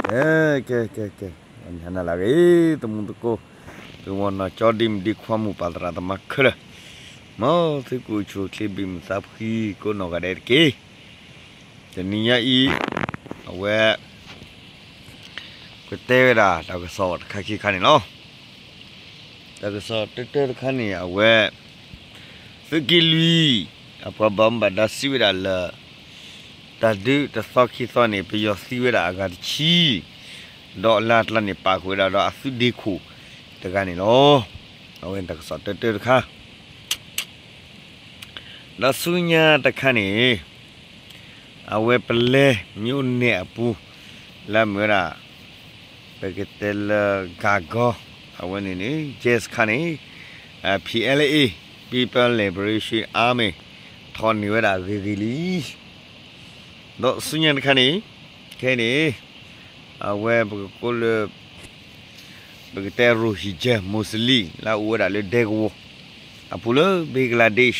ကဲ ကဲ ကဲ ကဲ, နၤလၢအဂ့ၤ သမူသကိး, သုဝီနီၢ်ကၠီဒ်မုၢ်ဒ်ခွါ မိၢ်ပၢ်သရၣ်သမါခဲလၢာ်, မ်သုကအိၣ်ဆူၣ်အိၣ်ချ့ဘၣ်မုာ်သးဖှံကိးနီၢ်ဂၤဒဲးတက့ၢ်. တနံၤညါအံၤ အဝဲ ပတဲဝဲဒၣ်တၢ်ကစီၣ်တခါခံခါန့ၣ်လီၤ. တၢ်ကစီၣ်တၢတၢတခါန့ၣ် အဝဲ သုးက့လွံၢ် အပှၤဘၣ်မူဘၣ်ဒါစံးဝဲဒၣ်လၢ တၢ်ဒုးတသီခံသီန့ၣ် ပယီၤသံဝဲဒၣ်အဂၤတဆံ, ဒီးလၢအကျါန့ၣ် ပာ်ဃုာ်ဝဲဒၣ်ဒီးအသုးဒ့ခိၣ်တဂၤန့ၣ်လီၤ. အဝဲတၢ်ကစီၣ်တၢတၢတခါ ဒီးဆူညါတခါန့ၣ် အဝဲပလဲၤ မြို့နယ် အပူၤ လၢအမ့ၢ်ဝဲဒၣ် ပကတဲလၢ ဂၤကီ အဝဲန့ၣ်န့ၣ် ရဲစခန်း န့ၣ် PLA, People Liberation Army ထီၣ်န့ၢ်ဝဲဒၣ်အဂ့ၤဂ့ၤလံ. ဒီးဆူညါတခါန့ၣ် ခဲအံၤန့ၣ် အဝဲပကကိးလၢ ပကတဲ Rohingya Muslim လၢအအိၣ်ဝဲဒၣ်လၢဒဲကဝီၤ အပူၤလၢ Bangladesh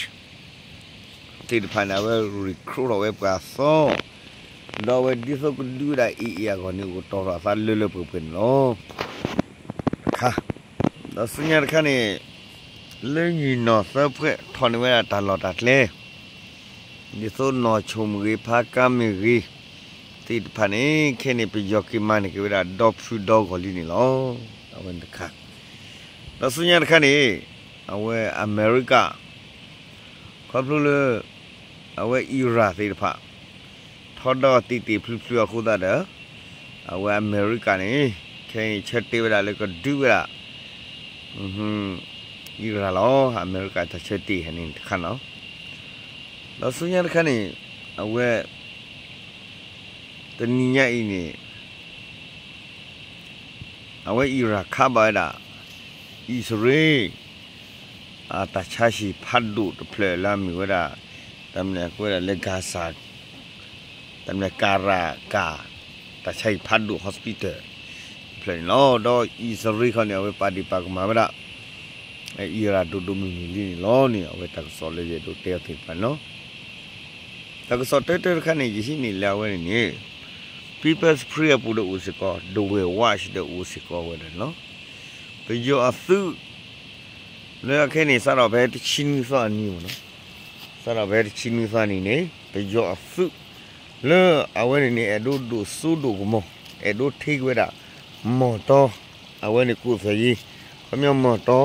သ့ၣ်တဖၣ်န့ၣ် အဝဲ recruit ထီၣ်ဝဲပှၤသီ, ဒီးအဝဲဒ်သိးကဒုးဝဲဒၣ် AA အဂီၢ်န့ၣ် အိၣ်ကတီၤထီၣ်အသးလၢလၢပှဲၤပှဲၤန့ၣ်လီၤ. တခါ, ဒီးဆူညါတခါန့ၣ် လၢယံာ်နီၢ်သၢဖှဲၣ်ထီၣ်န့ၢ်ဝဲဒၣ်တၢ်လီၢ်တၢ်ကျဲ ဒ်သိးနီၢ်ဆိၣ်မ့ၢ်ဂ့ၤ ဖါကါမ့ၢ်ဂ့ၤ သ့ၣ်တဖၣ်န့ၣ် ခဲအံၤန့ၣ် ပယီၤက့ၤမၤန့ၢ်က့ၤဝဲဒၣ်ဒီဖုဒီဂီၢ်လံန့ၣ်လီၤ. အဝဲန့ၣ်တခါ, ဒီးဆူညါတခါန့ၣ် အဝဲအမဲရကၤ ခီဖျိလၢ အဝဲအံရၣ်သ့ၣ်တဖၣ် ထီဒါတ့ၢ်တ့ၢ်ဖျုးဖျုးအဃိသတးဒီး အဝဲအမဲရကၤန့ၣ် ခဲအံၤဆၢတဲာ်ဝဲဒၣ်လၢကဒုးဝဲဒၣ် အံရၣ်လီၤ. အမဲရကၤတၢ်ဆၢတဲာ်န့ၣ်တခါန့ၣ်, ဒီးဆူညါတခါန့ၣ် အဝဲ တနံၤညါအံၤန့ၣ် အဝဲအံရၣ်ခးဘၣ်ဝဲဒၣ် အံၣ်စရ့လး အတၢ်ဆါဟံၣ်ဖးဒိၣ်တဖျၢၣ်လၢအမ့ၢ်ဝဲဒၣ် တၢ်မနုၤအဝဲဒၣ်လၢ Gaza တၢ်မနုၤ ကၤရၣ်ကၤ တၢ်ဆါဟံၣ်ဖးဒိၣ် hospital တဖျၢၣ်န့ၣ်လီၤ. ဒီးအံၣ်စရ့လးခီန့ၣ် အဝဲပာ်ဒ့ၣ်ပာ်ကမၣ်ဝဲဒၣ် အံရၣ်ဒိၣ်ဒိၣ်မုၢ်မုၢ်လံန့ၣ်လီၤန့ၣ် အဝဲတၢ်ကစီၣ်လၢယအဲၣ်ဒိးတဲအီၤသ့ၣ်တဖၣ်န့ၣ်လီၤ. တၢ်ကစီၣ်တၢတၢတခါန့ၣ် ယဟံးန့ၢ်လၢအဝဲန့ၣ်န့ၣ် People's Spring အပူၤဒီးအိၣ်စ့ၢ်ကီး Dawei Watch ဒီးအိၣ်စ့ၢ်ကီးဝဲဒၣ်န့ၣ်လီၤ. ပယီၤအသုး လၢအခဲအံၤန့ၣ် စးထီၣ်ဖဲတဆံနွံသီအနံၤမ့ၢ်နီၤ, စးထီၣ်ဖဲတဆံနွံသီအနံၤန့ၣ် ပယီၤအသုး လၢအဝဲန့ၣ်န့ၣ် အဲၣ်ဒိးဒိၣ်စိဒိၣ်ကမီၤ အဲၣ်ဒိးထံက့ၤဝဲဒၣ် မီၢ်တီ အဝဲန့ၣ်ကူၣ်သ့ၣ်ယ့ ခီပညီမီၢ်တီ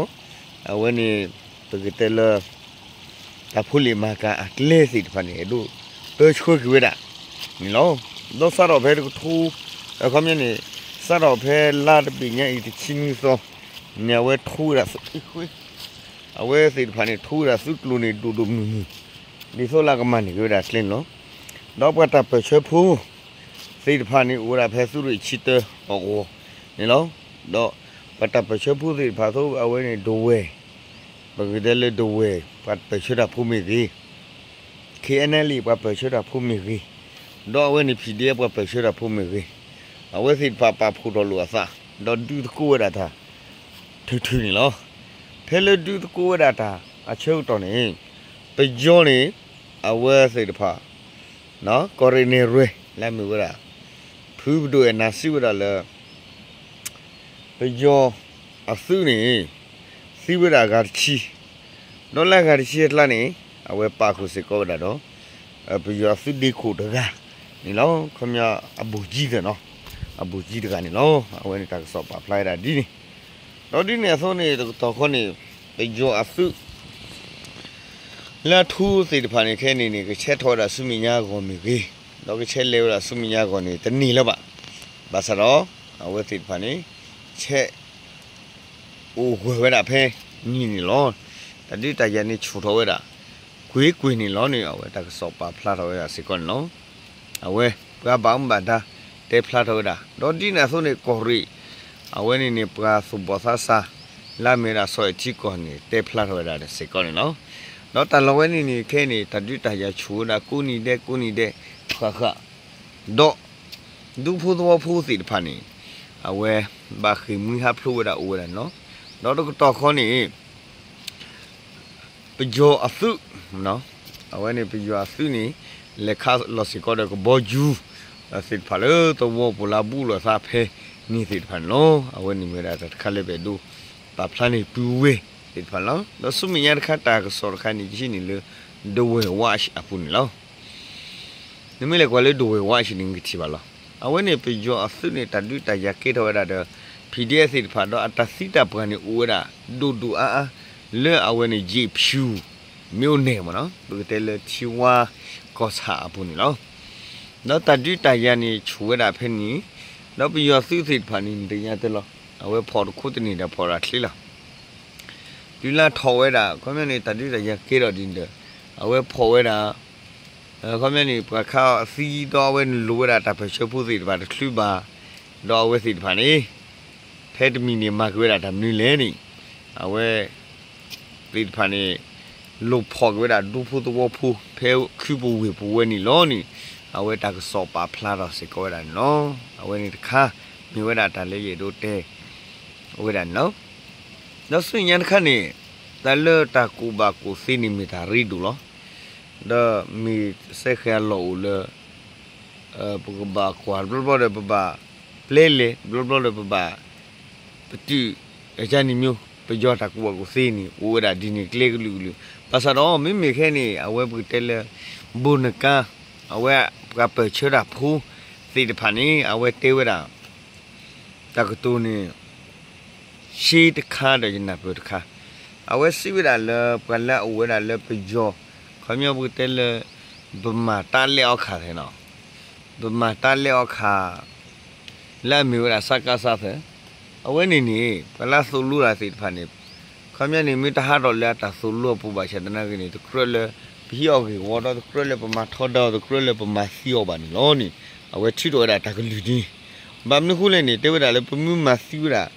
အဝဲန့ၣ် ပကတဲလၢ တၢ်ဖိလ့ၣ်မၤကၤအကျဲသ့ၣ်တဖၣ်န့ၣ် အဲၣ်ဒိးပၢဆှၢက့ၤဝဲဒၣ်န့ၣ်လီၤ. ဒီးစးထီၣ်ဖဲတကထိ အခီပညီန့ၣ် စးထီၣ်ဖဲလါတဘ့ၣ်ညါအံၤတဆံနွံသီန့ၣ် အဝဲထိဝဲဒၣ်သုး အဝဲသ့ၣ်တဖၣ်န့ၣ် ထိဝဲဒၣ်သုးကျိၤန့ၣ် ဒိၣ်ဒိၣ်မုၢ်မုၢ် ဒ်သိးလၢကမၤန့ၢ်က့ၤဝဲဒၣ်ကျဲန့ၣ်လီၤ. ဒီးပှၤတၢ်ပၢၢ်ဆၢဖိသ့ၣ်တဖၣ်န့ၣ် အိၣ်ဝဲဒၣ်ဖဲသုးရ့ၣ်ဆံတၢအဂီၢ်န့ၣ်လီၤ. ဒီးပှၤတၢ်ပၢၢ်ဆၢဖိသ့ၣ်တဖၣ်သိး အဝဲန့ၣ် ဒဝဲၢ် ပကတဲလၢဒဝဲၢ် ပှၤပၢၢ်ဆၢတၢ်ဖိမ့ၢ်ဂ့ၤ ခ့ၣ်အဲၣ်နဲလ်အ့ ပှၤပၢၢ်ဆၢတၢ်ဖိမ့ၢ်ဂ့ၤ, ဒီးအဝဲန့ၣ် ဖံၣ်ဒ့ ပှၤပၢၢ်ဆၢတၢ်ဖိမ့ၢ်ဂ့ၤ, အဝဲသ့ၣ်တဖၣ်ပာ်ဖှိၣ်ထီၣ်လိာ်အသး ဒီးဒုးသကိးဝဲဒၣ်တၢ် ထုးထုးန့ၣ်လီၤ. ဖဲလၢဒုးသကိးဝဲဒၣ်တၢ်အဆၢကတီၢ်န့ၣ် ပယီၤန့ၣ် အဝဲသ့ၣ်တဖၣ် ကီၢ်ရ့ၣ်နဲၣ်ရွဲၣ် လၢအမ့ၢ်ဝဲဒၣ် ဖုပဒိၣ်အဲၣ်နၤစံးဝဲဒၣ်လၢ ပယီၤအသုးန့ၣ် သံဝဲဒၣ်အဂၤတဆံ, ဒီးလၢအဂၤတဆံအကျါန့ၣ် အဝဲပာ်ဃုာ်စ့ၢ်ကီးဝဲဒၣ်ဒီး ပယီၤအသုးဒ့ခိၣ်တဂၤန့ၣ်လီၤ. ခီပညီအဘူးကံသ့ၣ်နီၤ, အဘူးကံတဂၤန့ၣ်လီၤ. အဝဲန့ၣ်တၢ်ကစီၣ်ပာ်ဖျါဝဲဒၣ်ဒ်န့ၣ်, ဒီးဒ်န့ၣ်အသိးန့ၣ် တကတီၢ်ခီန့ၣ် ပယီၤအသုး လၢအထူသ့ၣ်တဖၣ်န့ၣ် ခဲအံၤန့ၣ် ကဆဲးထီၣ်ဝဲဒၣ်ဆူမဲာ်ညါအဂီၢ်မ့ၢ်ဂ့ၤ, ဒီးကဆဲးလဲၤဝဲဒၣ်ဆူမဲာ်ညါအဂီၢ်န့ၣ် တန့ၢ်လၢၤဘၣ်. ဘၣ်ဆၣ်ဒီး အဝဲသ့ၣ်တဖၣ်န့ၣ် ဆဲး အိၣ်ဂၢၢ်ဝဲဒၣ်ဖဲန့ၣ်န့ၣ်လီၤ. တၢ်ဒုးတၢ်ယၤန့ၣ်ဆူၣ်ထီၣ်ဝဲဒၣ် ကွ့ၢ်ကွ့ၢ်န့ၣ်လီၤန့ၣ် အဝဲတၢ်ကစီၣ်ပာ်ဖျါထီၣ်ဝဲဒၣ်စ့ၢ်ကီးန့ၣ်လီၤ. အဝဲပှၤဘၣ်မူဘၣ်ဒါတဲဖျါထီၣ်ဝဲဒၣ် ဒီးဒ်န့ၣ်အသိးန့ၣ် ကီၢ်ရ့ၣ် အဝဲန့ၣ်န့ၣ် ပှၤသူၣ်ဘီၣ်သးစၢ် လၢအမ့ၢ်ဝဲဒၣ်စီၤအဲၣ်ထံကီၢ်န့ၣ် တဲဖျါထီၣ်ဝဲဒၣ်စ့ၢ်ကီးန့ၣ်လီၤ. ဒီးတၢ်လီၢ်ဝဲန့ၣ်န့ၣ် ခဲအံၤန့ၣ် တၢ်ဒုးတၢ်ယၤဆူၣ်ဝဲဒၣ်ကိးနံၤဒဲးကိးနံၤဒဲး ဃၣ်ဃၣ် ဒီး ဒူဖိသဝီဖိသ့ၣ်တဖၣ်န့ၣ် အဝဲ ဘၣ်ဃ့ၢ်မှံဟးဖျိးဝဲဒၣ်အိၣ်ဝဲဒၣ်န့ၣ်လီၤ. ဒီးတကတီၢ်ခီန့ၣ် ပယီၤအသုး အဝဲန့ၣ်ပယီၤအသုးန့ၣ် လဲၤခးလီၤစ့ၢ်ကီးဒီးကဘီယူၤ သ့ၣ်တဖၣ်လၢသဝီပူၤလၢအဘူးလိာ်အသးဖဲန့ၣ်သ့ၣ်တဖၣ်န့ၣ်လီၤ. အဝဲန့ၣ်မ့ၢ်ဝဲဒၣ်တၢ်တခါလၢပအဲၣ်ဒိးပာ်ဖျါန့ၢ်ပုၢ်ဝဲၢ်သ့ၣ်တဖၣ်လီၤ. ဒီးဆူမဲာ်ညါတခါတၢ်ကစီၣ်တခါန့ၣ် ယဟံးန့ၢ်လၢ Dawei Watch အပူၤန့ၣ်လီၤ. နမ့ၢ်လဲၤကွၢ်လၢ Dawei Watch န့ၣ် နကထံၣ်ဘၣ်လီၤ. အဝဲန့ၣ်ပယီၤအသုးန့ၣ် တၢ်ဒုးတၢ်ယၤကဲထီၣ်ဝဲဒၣ်ဒီး PDF သ့ၣ်တဖၣ် ဒီးအတၢ်သံတၢ်ပှၢ်န့ၣ်အိၣ်ဝဲဒၣ် ဒိၣ်ဒိၣ်အါအါ လၢအဝဲန့ၣ် ယ့ၣ်ဖၠူ မ့ၢ်အိၣ်န့ၣ်မ့ၢ်နီၤ ပကတဲလၢထံဝါကီၢ်ဆၣ်အပူၤန့ၣ်လီၤ. ဒီးတၢ်ဒုးတၢ်ယၤန့ၣ်ဆူၣ်ဝဲဒၣ်ဖဲန့ၣ်, ဒီးပယီၤသုးသ့ၣ်တဖၣ်န့ၣ် နတညါတလီၤ, အဝဲဖီၣ်တခူတန့ၢ်ဒီးဖီၣ်ဒၣ်ချ့လီၤ. တုၤလၢထီၣ်ဝဲဒၣ် ခီပညီန့ၣ် တၢ်ဒုးတၢ်ယၤကဲထီၣ်ဒ်န့ၣ်ဒီး အဝဲဖီၣ်ဝဲဒၣ် ခီပညီန့ၣ် ပှၤခးအီၤသံဒီးအဝဲန့ၣ်လိၣ်ဝဲဒၣ်တၢ်ပၢၢ်ဆၢဖိသ့ၣ်တဖၣ်တချုးဘၣ်, ဒီးအဝဲသ့ၣ်တဖၣ်န့ၣ် ဖဲတမံၤန့ၣ် မၤက့ၤဝဲဒၣ်တၢ်မနုၤလဲၣ်န့ၣ်, အဝဲသ့ၣ်တဖၣ်န့ၣ် လိၣ်ဖီၣ်က့ၤဝဲဒၣ်ဒူဖိသဝီဖိ ဖဲခုပူၤဝ့ၢ်ပူၤဝဲန့ၣ်လီၤန့ၣ်, အဝဲတၢ်ကစီၣ်ပာ်ဖျါထီၣ်စ့ၢ်ကီးဝဲဒၣ်န့ၣ်လီၤ. အဝဲန့ၣ်တခါ မ့ၢ်ဝဲဒၣ်တၢ်လၢယအဲၣ်ဒိးတဲ ဝဲဒၣ်န့ၣ်လီၤ. ဒီးဆူညါတခါန့ၣ် တၢ်လၢတၢ်ကူၣ်ဘၣ်ကူၣ်သ့န့ၣ် မ့ၢ်တၢ်ရ့ဒိၣ်လီၤ. ဒီးမ့ၢ်စဲဃဲၤအလီၢ်အိၣ်လၢ ပကဘၣ်ကွၢ်တဘျီဘျီဒီးပဘၣ်ပျဲလဲၤ တဘျီဘျီဒီးပဘၣ် ပတုာ် အယါန့ၣ်မ့ၢ် ပယီၤတၢ်ကူၣ်ဘၣ်ကူၣ်သ့န့ၣ် အိၣ်ဝဲဒၣ်ဒ်န့ၣ်ကျဲကလုာ်ကလုာ်, ဘၣ်ဆၣ်ဒီးမ့မ့ၢ်ခဲန့ၣ် အဝဲပကတဲလၢ ဘိၣ်နကါ အဝဲပှၤပၢၢ်ဆၢတၢ်ဖိသ့ၣ်တဖၣ်န့ၣ် အဝဲတဲဝဲဒၣ် တၢ်ကတိၤန့ၣ် ရှဲတခါဒီးယနၢ်ပၢၢ်တခါ, အဝဲစံးဝဲဒၣ်လၢ ပှၤလၢအအိၣ်ဝဲဒၣ်လၢပယီၤ ခီပညီပကတဲလၢ ဗမာတပ်လက်အောက်ခံသ့ၣ်နီၤ, ဗမာတပ်လက်အောက်ခံ လၢအမ့ၢ်ဝဲဒၣ် စကစသ့ၣ်, အဝဲန့ၣ်န့ၣ် ပှၤလၢအသိၣ်လိတၢ်သ့ၣ်တဖၣ်န့ၣ် ခီပညီန့ၣ် မ့ၢ်တဟးထီၣ်လၢအတၢ်သိၣ်လိအပူၤဘၣ်ဆၣ်သနာ်က့န့ၣ် တကြၢးလၢ ပဟံးအီၣ်ဂ့ၢ်ဝီဒီး တကြၢးလၢပမၤထီဒါအီၤ တကြၢးလၢပမၤသံအီၤဘၣ်န့ၣ်လီၤန့ၣ် အဝဲထုးထီၣ်ဝဲဒၣ်တၢ်ကလုၢ်ဒ်န့ၣ်, ဘၣ်မနုၤဃိလဲၣ်န့ၣ် တဲဝဲဒၣ်လၢပမ့ၢ်မၤသံဝဲဒၣ်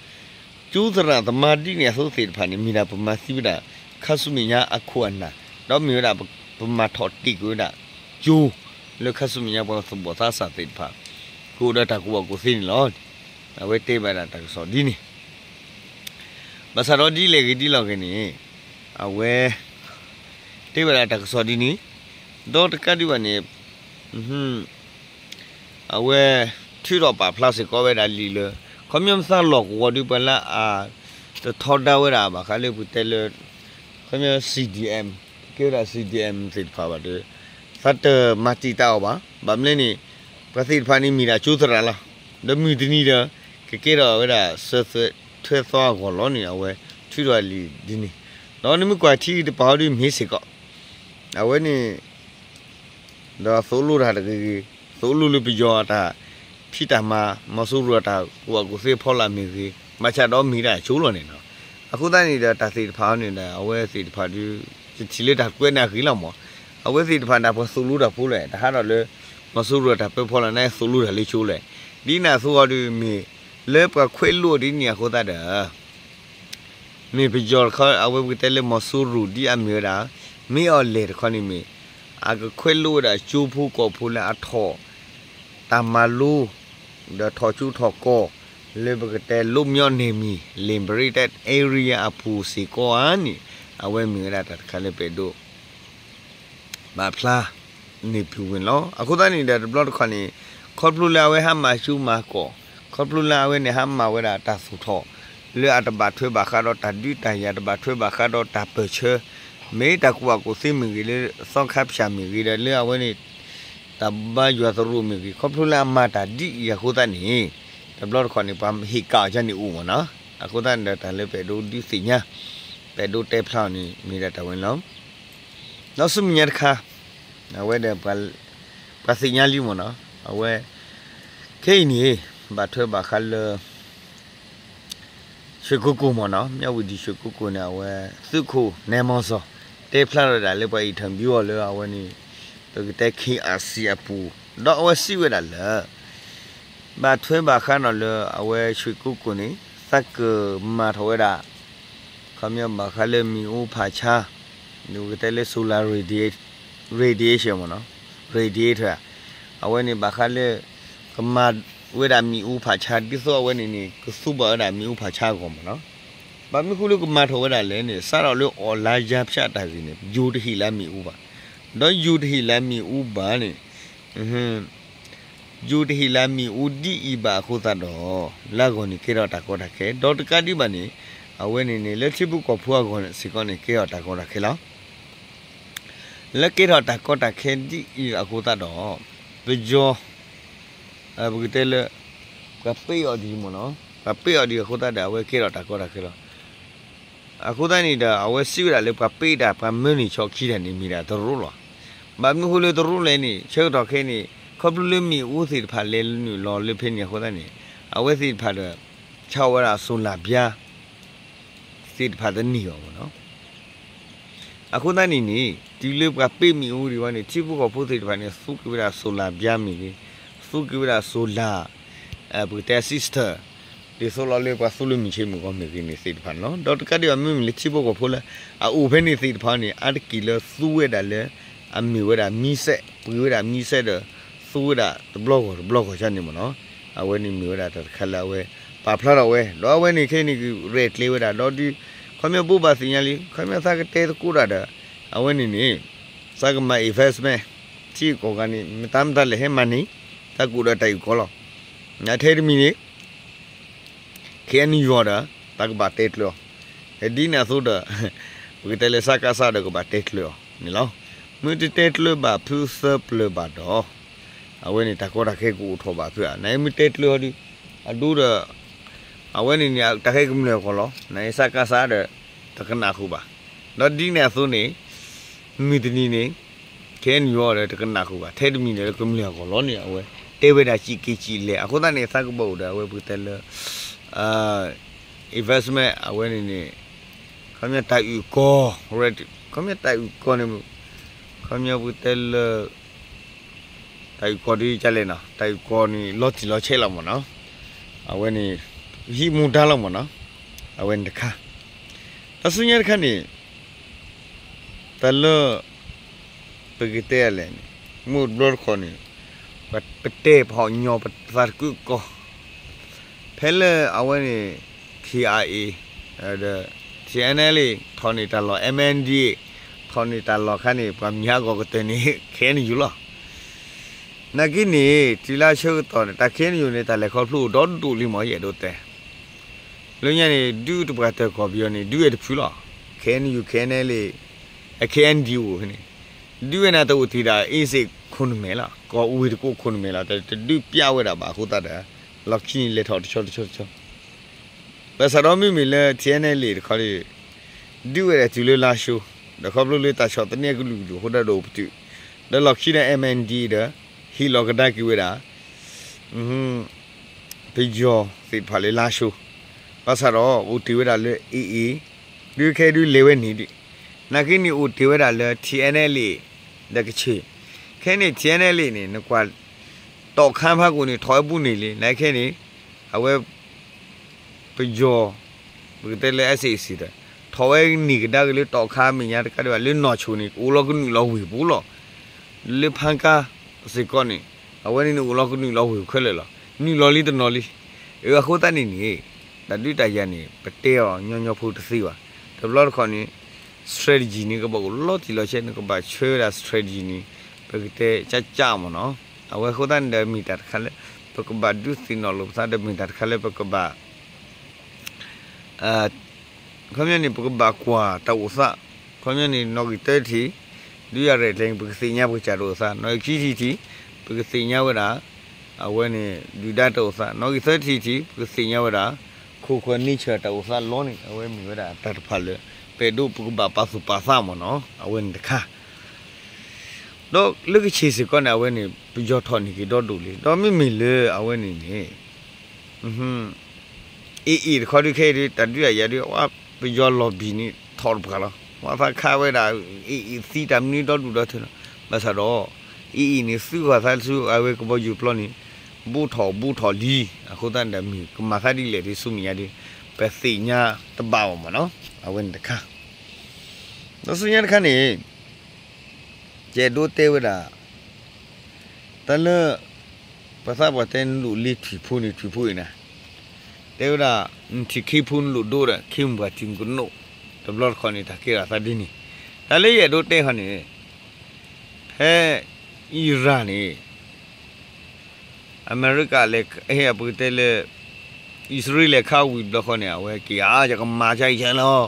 ကၠိသရၣ်သမါဒ်န့ၣ်အသိးသ့ၣ်တဖၣ်န့ၣ် မ့ၢ်ဒၣ်ပမၤသံဝဲဒၣ် ခါဆူမဲာ်ညါအခိၣ်အနၢ်, ဒီးမ့ၢ်ဝဲဒၣ်ပမၤထီၣ်တ့ၢ်ကွံာ်ဝဲဒၣ် ကၠိ လၢခါဆူမဲာ်ညါပှၤသူၣ်ဘီၣ်သးစၢ်သ့ၣ်တဖၣ် ကအိၣ်ဒီးတၢ်ကူၣ်ဘၣ်ကူၣ်သ့န့ၣ်လီၤ. အဝဲတဲဘၣ်ဒၣ်တၢ်ကစီၣ်ဒ်န့ၣ် ဘၣ်ဆၣ်ဒီးဒ်လဲၣ်ဂ့ၤဒ်လဲၣ်ဂ့ၤန့ၣ် အဝဲ တဲဝဲဒၣ်တၢ်ကစီၣ်ဒ်န့ၣ် ဒီးတကးဒံးဘၣ်န့ၣ် အဝဲထုးထီၣ်ပာ်ဖျါစ့ၢ်ကီးဝဲဒၣ်လံာ်လၢ ခီပညီမ့ၢ်သးလီၢ်ကဝီၤဒုးပှၤလၢအ တထီဒါဝဲဒၣ်ဘၣ်ဃးလၢပကတဲလၢ ခီပညီ CDM ကဲဝဲဒၣ် CDM သ့ၣ်တဖၣ်ဘၣ်ဒီး သးတမၤတံာ်တာ်အီၤဘၣ်. ဘၣ်မနုၤလဲၣ်န့ၣ် ပှၤသ့ၣ်တဖၣ်န့ၣ်မ့ၢ်ဒၣ်ကၠိသရၣ်လီၤ. ဒီးမုၢ်တနံၤဒီး ကကဲထီၣ်ဝဲဒၣ် စၢၤသွဲၣ်ထွဲသီအဂီၢ်လီၤန့ၣ် အဝဲထုးထီၣ်လံာ်ဒ်န့ၣ်, ဒီးနမ့ၢ်ကွၢ်ထံတပၤဟီဒုးမ့ၢ်စ့ၢ်ကီး အဝဲန့ၣ် ဒီးသိၣ်လိတၢ်တဂ့ၤဂ့ၤ, သိၣ်လိလၢပယီၤအတၢ်ဖံးတၢ်မၤ မီၤစိရိၤအတၢ်ကူၣ်ဘၣ်ကူၣ်သ့အဖီလာ်မ့ၢ်ဂ့ၤ, ဘၣ်ဆၣ်ဒီးမ့ၢ်ဒၣ်ကၠိလီၤန့ၣ်နီၤ. အဃိသတးန့ၣ်ဒီး တၢ်သ့ၣ်တဖၣ်န့ၣ်ဒီး အဝဲသ့ၣ်တဖၣ်ဒုး ယထံၣ်လၢတၢ်ကွဲးန့ၣ်အဂ့ၤလီၤမး. အဝဲသ့ၣ်တဖၣ်န့ၣ် ပှၤသိၣ်လိတၢ်ဖိလဲၣ်, တဟးထီၣ်လၢ မီၤစိရိၤအတၢ်ပၢဖီလာ်န့ၣ် သိၣ်လိတၢ်လၢကၠိလဲၣ်. ဒ်န့ၣ်အသိးအီၤဒုး မ့ၢ်လၢပှၤခွဲးလိာ်ဒ်န့ၣ်အဃိသတးဒီး မ့ၢ်ပယီၤတခီ အဝဲပကတဲလၢမီၤစိရိၤဒ်အမ့ၢ်ဝဲဒၣ် မ့ၢ်အီၤလဲၣ်တခီန့ၣ်မ့ၢ် အကခွဲးလိာ်ဝဲဒၣ်ကၠိဖိကီၢ်ဖိလၢအထီၣ် တၢ်မၤလိ ဒီးထီၣ်ကၠိထီၣ်ကီၢ် လၢပကတဲ လွတ်မြောက်နယ်မြေ liberated area အပူၤစ့ၢ်ကီးဧါန့ၣ် အဝဲမ့ၢ်ဝဲဒၣ်တၢ်တခါလၢပအဲၣ်ဒိး ပာ်ဖျါန့ၢ်ပုၢ်ဝဲၢ်န့ၣ်လီၤ. အဃိသတးန့ၣ်ဒီး တဘျီတခီၣ်န့ၣ် ခီဖျိလၢအဝဲဟးမၤကၠိမၤကီၢ်, ခီဖျိလၢအဝဲန့ၣ်ဟးမၤဝဲဒၣ်တၢ်သူၣ်ထီၣ် လၢအတဘၣ်ထွဲဘၣ်ဃးဒီးတၢ်ဒုးတၢ်ယၤ တဘၣ်ထွဲဘၣ်ဃးဒီးတၢ်ပၢၢ်ဆၢ, မ့ၢ်တၢ်ကူၣ်ဘၣ်ကူၣ်သ့မ့ၢ်ဂ့ၤ လၢသီခါဖၠၣ်မ့ၢ်ဂ့ၤဒီး လၢအဝဲန့ၣ် တၢ်ဘါယွၤသရိာ်မ့ၢ်ဂ့ၤ, ခီဖျိလၢအမၤတၢ်ဒ်အံၤအဃိသတးန့ၣ် တဘျီတခီၣ်န့ၣ် ပှၤဟ့ၣ်ကးအီၤဒ်န့ၣ်အိၣ်မ့ၢ်နီၤ. အဃိသတးန့ၣ်ဒီး တၢ်လၢပအဲၣ်ဒိးဒုးသ့ၣ်ညါ ပအဲၣ်ဒိးတဲဖျါအီၤန့ၣ် မ့ၢ်ဒၣ်တၢ်ဝဲန့ၣ်လီၤ. ဒီးဆူမဲာ်ညါတခါ အဝဲဒီး ပှၤသ့ၣ်ညါလံမ့ၢ်နီၤ, အဝဲ ခဲအံၤန့ၣ် ဘၣ်ထွဲဘၣ်ဃးလၢ ရွှေကုက္ကို မ့ၢ်နီၤ, မြဝတီ ရွှေကုက္ကို န့ၣ် အဝဲ သုးခိၣ် နမီၤစီၤ တဲဖျါထီၣ်ဝဲဒၣ်လၢပှၤ interview အီၤလၢအဝဲန့ၣ် ပကတဲ KIC အပူၤ, ဒီးအဝဲစံးဝဲဒၣ်လၢ ဘၣ်ထွဲဘၣ်ဃးနီၤလၢအဝဲ ရွှေကုက္ကို န့ၣ် သးကမၤထီၣ်ဝဲဒၣ် ခီပညီဘၣ်ဃးလၢမ့ၣ်အူဖးဆါ, ပကတဲလၢ solar radiation မ့ၢ်နီၤ, radiator အဝဲန့ၣ်ဘၣ်ဃးလၢ ကမၤဝဲဒၣ်မ့ၣ်အူဖးဆါ ဒ်သိးအဝဲန့ၣ်န့ၣ် ကသူဘၣ်ဝဲဒၣ်မ့ၣ်အူဖးဆါအဂီၢ်မ့ၢ်နီၤ. ဘၣ်မနုၤဃိလၢကမၤထီၣ်ဝဲဒၣ်လဲၣ်န့ၣ် စးထီၣ်လၢ oil လါ ယါဖၠၣ် အတၢ်ဂ့ၢ်န့ၣ် ယိၤတဟ့ၣ်လၢမ့ၣ်အူဘၣ်, ဒီးယိၤတဟ့ၣ်လၢမ့ၣ်အူဘၣ်န့ၣ် ယိၤတဟ့ၣ်လၢအမ့ၣ်အူဒ်အံၤဘၣ်အဃိသတးဒီး လၢအဂီၢ်န့ၣ်ကဲထီၣ်တၢ်ကီတၢ်ခဲ, ဒီးတကးဒံးဘၣ်န့ၣ် အဝဲန့ၣ်န့ၣ် လၢထံဖိကီၢ်ဖိအဂီၢ်စ့ၢ်ကီးန့ၣ် ကဲထီၣ်တၢ်ကီတၢ်ခဲလီၤ. လၢကဲထီၣ်တၢ်ကီတၢ်ခဲဒ်အံၤအဃိသတးဒီး ပယီၤ ပကတဲလၢ ပှၤပ့ၢ်အီၤဒ်အံၤမ့ၢ်နီၤ, ပှၤပ့ၢ်အီၤဒ်အံၤအဃိသတးဒီး အဝဲကဲထီၣ်တၢ်ကီတၢ်ခဲလီၤ. အဃိသတးန့ၣ်ဒီး အဝဲစံးဝဲဒၣ်လၢပှၤပ့ၢ်တၢ် ပှၤမၢန့ၢ်ဆီခံတၢ်န့ၣ် မ့ၢ်ဒၣ်တရူးလီၤ. ဘၣ်မနုၤဃိလၢတရူးလဲၣ်န့ၣ် ဆၢကတီၢ်ခဲအံၤန့ၣ် ခီဖျိလၢမ့ၣ်အူသ့ၣ်တဖၣ်လဲၤနုာ်လီၤလၢဖဲန့ၣ်အဃိသတးန့ၣ် အဝဲသ့ၣ်တဖၣ်ဒီး ဆါဝဲဒၣ် solar ဘျါ သ့ၣ်တဖၣ်တန့ၢ်အီၤမ့ၢ်နီၤ. အဃိသတးန့ၣ်န့ၣ် တုၤလၢပှၤပ့ၢ်မ့ၣ်အူဒံးဝဲန့ၣ် ထံဖိကီၢ်ဖိသ့ၣ်တဖၣ်န့ၣ် သူက့ၤဝဲဒၣ် solar ဘျါမ့ၢ်ဂ့ၤ, သူက့ၤဝဲဒၣ် solar ပကတဲ system ဒ်သိးလီၤလၢပှၤသူလၢမုၢ်ဆ့ၣ်မုၢ်ဂီၤမ့ၢ်ဂ့ၤန့ၣ်သ့ၣ်တဖၣ်န့ၣ်လီၤ. ဒီးတကးဒံးဘၣ် မ့မ့ၢ်လၢထံဖိကီၢ်ဖိလၢ အအိၣ်ဖဲန့ၣ်သ့ၣ်တဖၣ်န့ၣ် အါတက့ၢ်လၢသူဝဲဒၣ်လၢ အမ့ၢ်ဝဲဒၣ် မံစဲး ပှ့ၤဝဲဒၣ်မံစဲးဒီး သူဝဲဒၣ်တဘျီဂီၢ်တဘျီဂီၢ်န့ၣ်မ့ၢ်နီၤ. အဝဲန့ၣ်မ့ၢ်ဝဲဒၣ်တၢ်တခါလၢအဝဲ ပာ်ဖျါထီၣ်ဝဲ ဒီးအဝဲန့ၣ်ခဲအံၤန့ၣ် ကရဲၣ်ကျဲၤဝဲဒၣ် ဒီးဒုး ခီပညီဘိးဘၣ်သ့ၣ်ညါလံ ခီပညီသးကတဲသကိးတၢ်ဒီး အဝဲန့ၣ်န့ၣ် သးကမၤ investment ထံကီၢ်ဂၤန့ၣ် မတၤမတၤလဲၣ်ဟဲမၤန့ၢ် သးကူၣ်ဒီးတၢ်အုၣ်ကီၤလီၤ. ထဲတမံၤန့ၣ် ခဲအံၤန့ၣ်ယီၤ ဒီး သးကဘၣ်တဲကျၢၤအီၤ, ဒ်န့ၣ်အသိးဒီး ပကတဲလၢ စကစ ဒီးကဘၣ်တဲကျၢၤအီၤန့ၣ်လီၤ. မ့ၢ်တတဲကျၢၤဘၣ်ဖုသၢပျၢၤဘၣ်ဒီး အဝဲန့ၣ်တၢ်ကီတၢ်ခဲကအိၣ်ထီၣ်ဘၣ်ဖုဧါ, နမ့ၢ်တဲကျၢၤအီၤဒီး အဒိဒီး အဝဲန့ၣ်န့ၣ် တၢ်ခဲကမျၢၢ်အဂီၢ်လီၤ. န စကစ ဒီး တကနၣ်ဃုာ်ဘၣ်. ဒီးဒ်န့ၣ်အသိးန့ၣ် မုၢ်တနံၤန့ၣ် ခဲအံၤန့ၣ်ယီၤဒီးတကနၣ်ဃုာ်ဘၣ်, ထဲတမံၤန့ၣ်လၢကမျၢၢ်အဂီၢ်လီၤန့ၣ် အဝဲတဲဝဲဒၣ်စံးက့ၤစံးလဲၣ်. အဃိသတးန့ၣ် သးကဘၣ်အိၣ်ဒီးအဝဲပကတဲလၢ investment အဝဲန့ၣ်န့ၣ် ခီပညီတၢ်အုၣ်ကီၤ ခီပညီတၢ်အုၣ်ကီၤန့ၣ် ခီပညီပကတဲလၢ တၢ်အုၣ်ကီၤဒ်ကလဲၣ်နီၤ, တၢ်အုၣ်ကီၤန့ၣ် လီၤတံၢ်လီၤဆဲးလီၤမ့ၢ်နီၤ, အဝဲန့ၣ် ဟံးမူဒါလီၤမ့ၢ်နီၤ, အဝဲန့ၣ်တခါ, တၢ်ဆူညါတခါန့ၣ် တၢ်လၢ ပကတဲလဲၣ်န့ၣ် မုၢ်တဘျီတခီၣ်န့ၣ် ပတဲပဟီၣ်ညီပသးတကုးကီၢ် ဖဲလၢအဝဲန့ၣ် KIA ဒီး TNLA ထီၣ်န့ၢ်တၢ်လီၢ် MNDAA ထီၣ်န့ၢ်တၢ်လီၢ်ခါန့ၣ် ပှၤမံၤဟးဂီၤကတၢၢ်န့ၣ် ခဲအံၤန့ၣ်ယူၤလီၤ. နာ်က့န့ၣ် တုၤလၢအဆၢကတီၢ်န့ၣ် တၢ်ခဲအံၤန့ၣ် တၢ်လဲၤခီဖျိအိၣ်ဒီဒူၣ်လံမ့ၢ် ယအဲၣ်ဒိးတဲ လၢညါန့ၣ် ဒုးတပှၢ်တၢၢ်ကီၢ်ပယီၤန့ၣ် ဒုးဝဲတဖုလီၤ. KNU KNLA KNDO န့ၣ် ဒုးဝဲန့ၣ်တအိၣ်တ့ၢ်ဒၣ် အ့စ့ၣ်ခိၣ်နမဲာ်လီၤ. ကီၢ်ဝ့ၢ်တကိးခိၣ်နမဲာ်လီၤ. တဒုးပျၢ်ဝဲဒၣ်ဘၣ်အဃိသတးဒီး လီၢ်ခံန့ၣ်လဲၤထီၣ်တဆီတဆီတဆီ ဘၣ်ဆၣ်ဒီးမ့မ့ၢ်လၢ TNLA တခီဒီး ဒုးဝဲဒၣ်တုၤလၢလါၡိ ဒီးခီဖျိလၢတၢ်ဆီၣ်သနံးအကလုာ်ကလုာ်အဃိဒီးအိၣ်ပတုာ် ဒီးလီၢ်ခံဒီး MNDAA ဒီး ဟ့ၣ်လီၤကဒါက့ၤဝဲဒၣ် ပယီၤသ့ၣ်တဖၣ်လၢလါၡိ ဘၣ်ဆၣ်ဒီးအိၣ်တ့ၢ်ဝဲဒၣ်လၢ AA ဒုးခဲဒုးလဲၤဝဲန့ၣ်ဒံး နာ်က့န့ၣ်အိၣ်တ့ၢ်ဝဲဒၣ်လၢ TNLA ဒီးကချ့ၣ် ခဲန့ၣ် TNLA န့ၣ် နကွၢ် တီၣ်ခါဖးကိၣ်န့ၣ် ထီၣ်ဝဲဘူးန့ၣ်လံ နာ်က့ခဲန့ၣ် အဝဲ ပယီၤ ပကတဲလၢ SAC ဒီး ထီၣ်ဝဲန့ၢ်ကဒါက့ၤလၢတီၣ်ခါမဲာ်ညါတကးဒံးဘၣ် လၢနီၢ်ဆိၣ်န့ၣ် ကအိၣ်လီၤကနုာ်လီၤဝ့ၢ်ပူၤလီၤ. လၢဖါကါစ့ၢ်ကီးန့ၣ် အဝဲန့ၣ်န့ၣ်အိၣ်လီၤကနုာ်လီၤဝ့ၢ်ခဲလၢာ်လီၤ. နုာ်လီၤလံတနီၤလံ. အဃိသတးန့ၣ်န့ၣ် တၢ်ဒုးတၢ်ယၤန့ၣ် ပတဲအီၤညီညီဖိတသ့ဘၣ်. တဘျီတခီၣ်န့ၣ် strategy န့ၣ် ကဘၣ်အိၣ်လီၤတံၢ်လီၤဆဲး နကဘၣ်ဆှၢဝဲဒၣ် strategy န့ၣ် ပကတဲကၢ်ကၢ်မ့ၢ်နီၤ. အဝဲအဃိသတးန့ၣ်ဒီးမ့ၢ်တၢ်တခါလၢ ပကဘၣ်ဒုးသ့ၣ်နီၣ်လိာ်ပသးဒီးမ့ၢ်တၢ်တခါလၢပကဘၣ် ခီပညီန့ၣ် ပကဘၣ်ကွၢ်တၢ်အိၣ်သး, ခီပညီန့ၣ် နီၣ်ဂံၢ်သၢထံၣ် ဒုးယၤရဲၣ်ကျဲၤန့ၣ် ပကသ့ၣ်ညါပကစၢ်တၢ်အိၣ်သး, နီၣ်ဂံၢ်ခံထံၣ်ထံၣ် ပကသ့ၣ်ညါဝဲဒၣ် အဝဲန့ၣ် ဒုၣ်ဒါတၢ်အိၣ်သး, နီၣ်ဂံၢ်သၢထံၣ်ထံၣ် ပကသ့ၣ်ညါဝဲဒၣ် ခိၣ်ဃၢၤ nature တၢ်အိၣ်သးလီၤန့ၣ် အဝဲမ့ၢ်ဝဲဒၣ်တၢ်တဖၣ်လၢ ပအဲၣ်ဒိးပကဘၣ်ပာ်သူၣ်ပာ်သးမ့ၢ်နီၤ အဝဲန့ၣ်တခါ ဒီးလၢကချ့ၣ်စ့ၢ်ကီးန့ၣ် အဝဲန့ၣ် ပယီၤထီၣ်န့ၢ်က့ၤဒီဒူၣ်လံ, ဒီးမ့မ့ၢ်လၢအဝဲန့ၣ်န့ၣ် AA တခီဒုးခဲအံၤဒုး တၢ်ဒုးတၢ်ယၤဒုး ပယီၤလီၢ်ဘံၣ်န့ၣ် ထီၣ်တပှၢ်လီၤ. ပှၤသးခးဝဲဒၣ် AA သံတၢ်မနုၤဒီဒူၣ်ဒီထၢလီၤ. ဘၣ်ဆၣ်ဒီး AA န့ၣ် သုးဃီၤသးဆူအဝဲကဘီယူၤပျီန့ၣ် ဘူးထီၣ်ဘူးထီၣ်လံ. အဃိသတးန့ၣ်ဒီးမ့ၢ်ကမၤသးဒ်လဲၣ်ဒ်ဆူမဲာ်ညါဒုး ပသ့ၣ်ညါတဘၣ်ဘၣ်မ့ၢ်နီၤ အဝဲန့ၣ်တခါ ဒီးဆူညါတခါန့ၣ် ယအဲၣ်ဒိးတဲဝဲဒၣ် တၢ်လၢ ပှၤသးပှၢ်တဲနလိၣ်လံထွံၣ်ဖိန့ၣ် ထွံၣ်ဖိအံၤနၤ, တဲဝဲဒၣ် နထံၣ်ခ့ဖိနလိၣ်ဒိဒီး ခ့မုၢ်ပှၢ်ထံကနိး, တဘျီတခီၣ်န့ၣ် တၢ်ကဲထီၣ်သးဒ်န့ၣ်, တၢ်လၢယအဲၣ်ဒိးတဲခီန့ၣ် ဖဲ အံရၣ်န့ၣ် အမဲရကၤလဲၤ ဟဲ ပကတဲလၢ အံၣ်စရ့လးလဲၤခးဝံၤတဘျီဃီန့ၣ် အဝဲက့ၤဧါ ယကမၤကယဲလီၤ.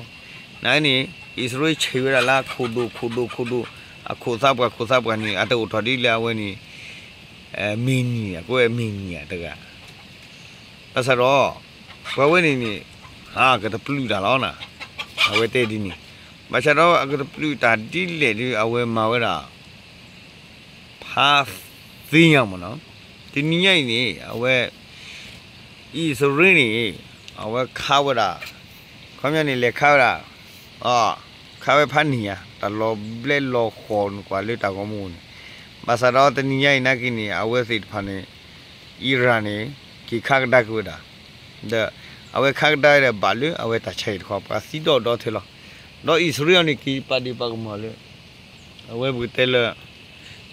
နန့ၣ် အံၣ်စရ့လးဆဲးဝဲဒၣ်လၢအခိၣ်ဒိၣ်ခိၣ်ဒိၣ်ခိၣ်ဒိၣ် အခိၣ်သးပှၢ်ခိၣ်သးပှၢ်န့ၣ် အတအိၣ်ထီၣ်ဒ်လၢအဝဲန့ၣ် မ့ၢ်နံၤ အကွဲးမ့ၢ်နံၤတဂၤ ဘၣ်ဆၣ်ဒီး ပှၤဝဲန့ၣ်န့ၣ် အကတပျုာ်တၢ်လီၤနၤ, အဝဲတဲဒ်န့ၣ်, ဘၣ်ဆၣ်ဒီးအကတပျုာ်တၢ်ဒ်လဲၣ်ဒီး အဝဲမၤဝဲဒၣ် ဖးသ့ၣ်ညါမ့ၢ်နီၤ, တနံၤညါအံၤန့ၣ် အဝဲ အံၣ်စရ့လးန့ၣ် အဝဲခးဝဲဒၣ် ခီပညီန့ၣ် လဲၤခးဝဲဒၣ် ခးဝဲဖးန့ၣ်ညါ တၢ်လီၤဘျဲၣ်လီၤဃီၤနကွၢ်လၢတၢ်ဂီၤမူန့ၣ်, ဘၣ်ဆၣ်ဒီးတနံၤညါအံၤနာ်က့န့ၣ် အဝဲသ့ၣ်တဖၣ်န့ၣ် အံရၣ်န့ၣ် က့ၤခးကဒါက့ၤဝဲဒၣ်, ဒီး အဝဲခးကဒါဒီးဘၣ်လၢအဝဲတၢ်ဆါဟံၣ်တခီ ပှၤသံဒီးဒီထဲလီၤ, ဒီးအံၣ်စရ့လးန့ၣ် က့ၤပာ်ဒ့ၣ်ပာ်ကမၣ်လၢ အဝဲပကတဲလၢ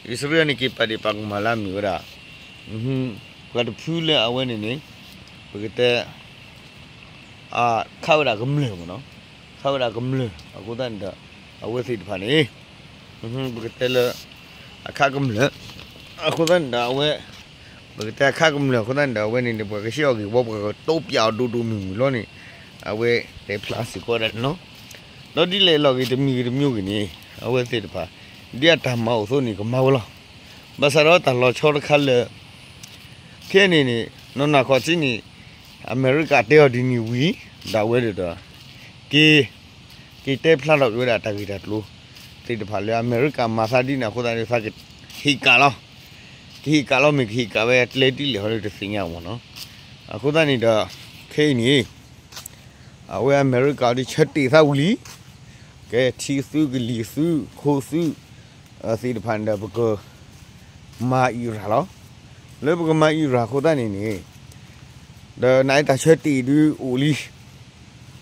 အံၣ်စရ့လးန့ၣ် က့ၤပာ်ဒ့ၣ်ပာ်ကမၣ်လၢအမ့ၢ်ဝဲဒၣ် ပှၤတဖုလၢအဝဲန့ၣ်န့ၣ် ပကတဲ ခးဝဲဒၣ်ကမျၢၢ်မ့ၢ်နီၤ, ခးဝဲဒၣ်ကမျၢၢ်အဃိသတးန့ၣ်ဒီး အဝဲသ့ၣ်တဖၣ်န့ၣ် ပကတဲလၢ အခးကမျၢၢ် အဃိသတးန့ၣ်ဒီးအဝဲ ပကတဲအခးကမျၢၢ်အဃိသတးန့ၣ်ဒီး အဝဲန့ၣ်န့ၣ် ပှၤကဆှၢအီၤဂ့ၢ်ဝီ ပှၤကတိပၠးအီၤဒိၣ်ဒိၣ်မုၢ်မုၢ်လီၤန့ၣ် အဝဲတဲဖျါစ့ၢ်ကီးဒၣ်န့ၣ်လီၤ. ဒီးဒ်လဲၣ်လီၤဂ့ၤ တမံၤဂ့ၤတမံၤဂ့ၤန့ၣ် အဝဲသ့ၣ်တဖၣ် ဒ်အတၢ်မၤအိၣ်အသိးန့ၣ် ကမၤဝဲလီၤ. ဘၣ်ဆၣ်ဒီးတၢ်လီၤဆီတခါလၢ ခဲအံၤန့ၣ်န့ၣ် နီၢ်နီၢ်ခီၣ်ထံးန့ၣ် အမဲရကၤတဲအီၤဒ်န့ၣ်ဝံၤ ဒၣ်ဝဲဒီး က့ၤ က့ၤတဲဖျါထီၣ်က့ၤဝဲဒၣ်တၢ်ဂ့ၢ်တၢ်ကျိၤ သ့ၣ်တဖၣ်လၢအမဲရကၤမၤသးဒ်န့ၣ်အဃိသတးန့ၣ် သးကဟ့ၣ်ကၣ်လီၤ. ကဟ့ၣ်ကၣ်လီၤမ့ၢ်ကဟ့ၣ်ကၣ်ဝဲအကျဲဒ်လဲၣ်ဟီဒီးတသ့ၣ်ညါမ့ၢ်နီၤ. အဃိသတးန့ၣ်ဒီး ခဲအံၤန့ၣ် အဝဲအမဲရကၤအီၤဒ်ဆၢတ့ၢ်သးဝံၤလံ ကဲထံသုကလံၤသုခိသု သ့ၣ်တဖၣ်န့ၣ်ဒီး ပကမၤအံရၣ်လီၤ. လၢပကမၤအံရၣ်အဃိသတးန့ၣ်န့ၣ် ဒီးနအံၤတၢ်ဆၢတ့ၢ်ဒုးအိၣ်လံ.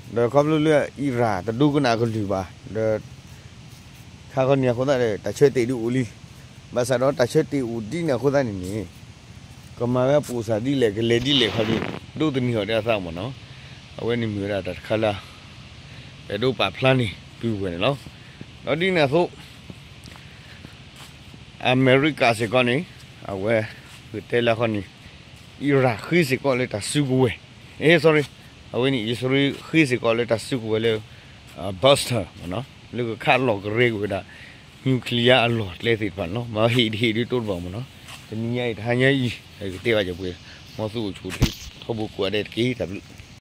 ဒီးခီဖျိလၢအံရၣ်တဒိကနၣ်အကလုၢ်ဘၣ် ဒီး ခါခီန့ၣ်အဃိသတးဒီး တၢ်ဆၢတ့ၢ်ဒုးအိၣ်လံ. ဘၣ်ဆၣ်ဒီးတၢ်ဆၢတ့ၢ်အိၣ်ဒ်န့ၣ်အဃိသတးန့ၣ်န့ၣ် ကမၤဝဲပိာ်စၢ်ဒ်လဲၣ် ကလဲၤဒ်လဲၣ်ခီဒီး ဒိးသန့ၤအီၤဒီးအသးမ့ၢ်နီၤ. အဝဲန့ၣ်မ့ၢ်ဝဲဒၣ်တၢ်တခါလၢ အဲၣ်ဒိးပာ်ဖျါန့ၢ်ပုၢ်ဝဲၢ်န့ၣ်လီၤ. ဒီးဒ်န့ၣ်အသိး အမဲရကၤစ့ၢ်ကီးန့ၣ် အဝဲ ပကတဲလၢခီန့ၣ် အံရၣ်ဃ့စ့ၢ်ကီးလၢတၢ်စုကဝဲၤ, အဲ sorry အဝဲန့ၣ် အံၣ်စရ့လးဃ့စ့ၢ်ကီးလၢတၢ်စုကဝဲၤလၢ Buster မ့ၢ်နီၤ လၢကခးလီၤကရဲက့ၤဝဲဒၣ် nuclear အလီၢ်အကျဲသ့ၣ်တဖၣ်န့ၣ်လီၤ. မ့ၢ်ဟ့ၣ်တဟ့ၣ်ဒ်တိၢ်တဘၣ်မ့ၢ်နီၤ. တနံၤညါအံၤ တဟါညါအံၤ ကတဲဘၣ်ယပှဲၤ မ်သုအိၣ်ဆူၣ်အိၣ်ချ့ ထီဘိကိးဂၤဒဲးတက့ၢ် တၢ်ဘျုး